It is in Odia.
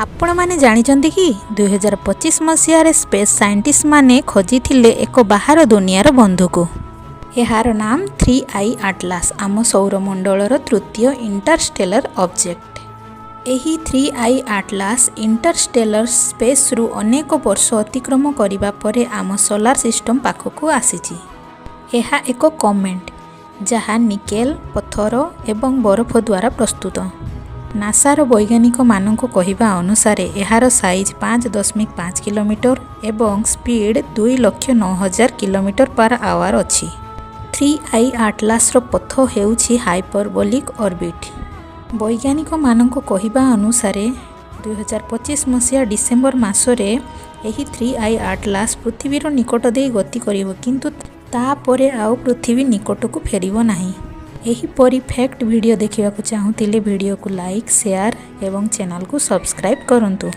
ଆପଣମାନେ ଜାଣିଛନ୍ତି କି, 2025 ମସିହାରେ ସ୍ପେସ୍ ସାଇଣ୍ଟିଷ୍ଟମାନେ ଖୋଜିଥିଲେ ଏକ ବାହାର ଦୁନିଆର ବନ୍ଧୁକୁ? ଏହାର ନାମ 3I atlas, ଆମ ସୌରମଣ୍ଡଳର ତୃତୀୟ ଇଣ୍ଟରଷ୍ଟେଲର ଅବଜେକ୍ଟ। ଏହି 3I atlas ଇଣ୍ଟରଷ୍ଟେଲର ସ୍ପେସ୍ରୁ ଅନେକ ବର୍ଷ ଅତିକ୍ରମ କରିବା ପରେ ଆମ ସୋଲାର ସିଷ୍ଟମ ପାଖକୁ ଆସିଛି। ଏହା ଏକ କମେଟ୍, ଯାହା ନିକେଲ, ପଥର ଏବଂ ବରଫ ଦ୍ୱାରା ପ୍ରସ୍ତୁତ। ନାସାର ବୈଜ୍ଞାନିକମାନଙ୍କ କହିବା ଅନୁସାରେ ଏହାର ସାଇଜ୍ 5.5 କିଲୋମିଟର ଏବଂ ସ୍ପିଡ୍ 2,09,000 କିଲୋମିଟର ପାର ଆୱାର ଅଛି। 3I ଆଟଲାସର ପଥ ହେଉଛି ହାଇପରବୋଲିକ୍ ଅର୍ବିଟ୍। ବୈଜ୍ଞାନିକମାନଙ୍କ କହିବା ଅନୁସାରେ 2025 ମସିହା ଡିସେମ୍ବର ମାସରେ ଏହି 3I atlas ପୃଥିବୀର ନିକଟ ଦେଇ ଗତି କରିବ, କିନ୍ତୁ ତାପରେ ଆଉ ପୃଥିବୀ ନିକଟକୁ ଫେରିବ ନାହିଁ। ଏହିପରି ଫ୍ୟାକ୍ଟ ଭିଡ଼ିଓ ଦେଖିବାକୁ ଚାହୁଁଥିଲେ ଭିଡ଼ିଓକୁ ଲାଇକ୍, ସେୟାର ଏବଂ ଚ୍ୟାନେଲକୁ ସବସ୍କ୍ରାଇବ୍ କରନ୍ତୁ।